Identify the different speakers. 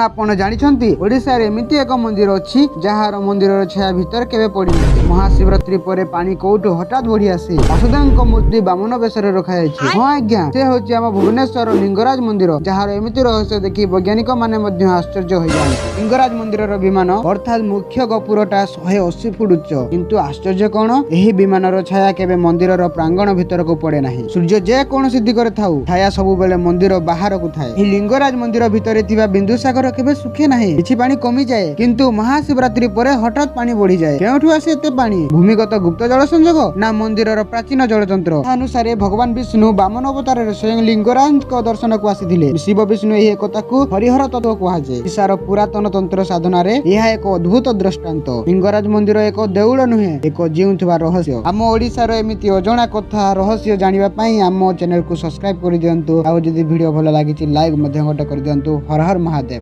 Speaker 1: ଆପଣ ଜାଣିଛନ୍ତି, ଓଡ଼ିଶାରେ ଏମିତି ଏକ ମନ୍ଦିର ଅଛି, ଯାହାର ମନ୍ଦିରର ଛାୟା ଭିତରେ କେବେ ପଡ଼ିନି। ମହାଶିବରାତ୍ରି ପରେ ପାଣି କୋଉଠୁ ହଠାତ୍ ବଢି ଆସେ। ବାସୁଦେବଙ୍କ ମୂର୍ତ୍ତି ବାମନ ବେଶରେ ରଖାଯାଇଛି। ହଁ ଆଜ୍ଞା, ସେ ହେଉଛି ଆମ ଭୁବନେଶ୍ୱର ଲିଙ୍ଗରାଜ ମନ୍ଦିର, ଯାହାର ଏମିତି ରହସ୍ୟ ଦେଖି ବୈଜ୍ଞାନିକ ମାନେ ମଧ୍ୟ ଆଶ୍ଚର୍ଯ୍ୟ ହୋଇଯାଆନ୍ତି। ଲିଙ୍ଗରାଜ ମନ୍ଦିରର ବିମାନ, ଅର୍ଥାତ୍ ମୁଖ୍ୟ ଗୋପୁରଟା 180 ଫୁଟ ଉଚ୍ଚ। କିନ୍ତୁ ଆଶ୍ଚର୍ଯ୍ୟ କଣ, ଏହି ବିମାନର ଛାୟା କେବେ ମନ୍ଦିରର ପ୍ରାଙ୍ଗଣ ଭିତରକୁ ପଡେ ନାହିଁ। ସୂର୍ଯ୍ୟ ଯେ କୌଣସି ଦିଗରେ ଥାଉ, ଛାୟା ସବୁବେଳେ ମନ୍ଦିର ବାହାରକୁ ଥାଏ। ଏହି ଲିଙ୍ଗରାଜ ମନ୍ଦିର ଭିତରେ ଥିବା ବିନ୍ଦୁସାଗର କେବେ ଶୁଖେ ନାହିଁ। କିଛି ପାଣି କମିଯାଏ, କିନ୍ତୁ ମହାଶିବରାତ୍ରି ପରେ ହଠାତ୍ ପାଣି ବଢିଯାଏ। କେଉଁଠୁ ଆସେ ଏତେ ପାଣି? ଭୂମିଗତ ଗୁପ୍ତ ଜଳ ସଂଯୋଗ ନା ମନ୍ଦିରର ପ୍ରାଚୀନ ଜଳଯନ୍ତ୍ର? ଅନୁସାରେ ଭଗବାନ ବିଷ୍ଣୁ ବାମନ ଅବତାରରେ ସ୍ୱୟଂ ଲିଙ୍ଗରାଜଙ୍କ ଦର୍ଶନକୁ ଆସିଥିଲେ। ଶିବ ବିଷ୍ଣୁ ଏହି ଏକତାକୁ ହରିହର ତତ୍ଵ କୁହାଯାଏ। ଓଡ଼ିଶାର ପୁରାତନ ତନ୍ତ୍ର ସାଧନାରେ ଏହା ଏକ ଅଦ୍ଭୁତ ଦୃଷ୍ଟାନ୍ତ। ଲିଙ୍ଗରାଜ ମନ୍ଦିର ଏକ ଦେଉଳ ନୁହେଁ, ଏକ ଜିଉଁଥିବା ରହସ୍ୟ। ଆମ ଓଡ଼ିଶାର ଏମିତି ଅଜଣା କଥା, ରହସ୍ୟ ଜାଣିବା ପାଇଁ ଆମ ଚ୍ୟାନେଲକୁ ସବସ୍କ୍ରାଇବ କରିଦିଅନ୍ତୁ। ଆଉ ଯଦି ଭିଡ଼ିଓ ଭଲ ଲାଗିଛି, ଲାଇକ୍ ମଧ୍ୟ ଗୋଟେ କରିଦିଅନ୍ତୁ। ହର ହର ମହାଦେବ।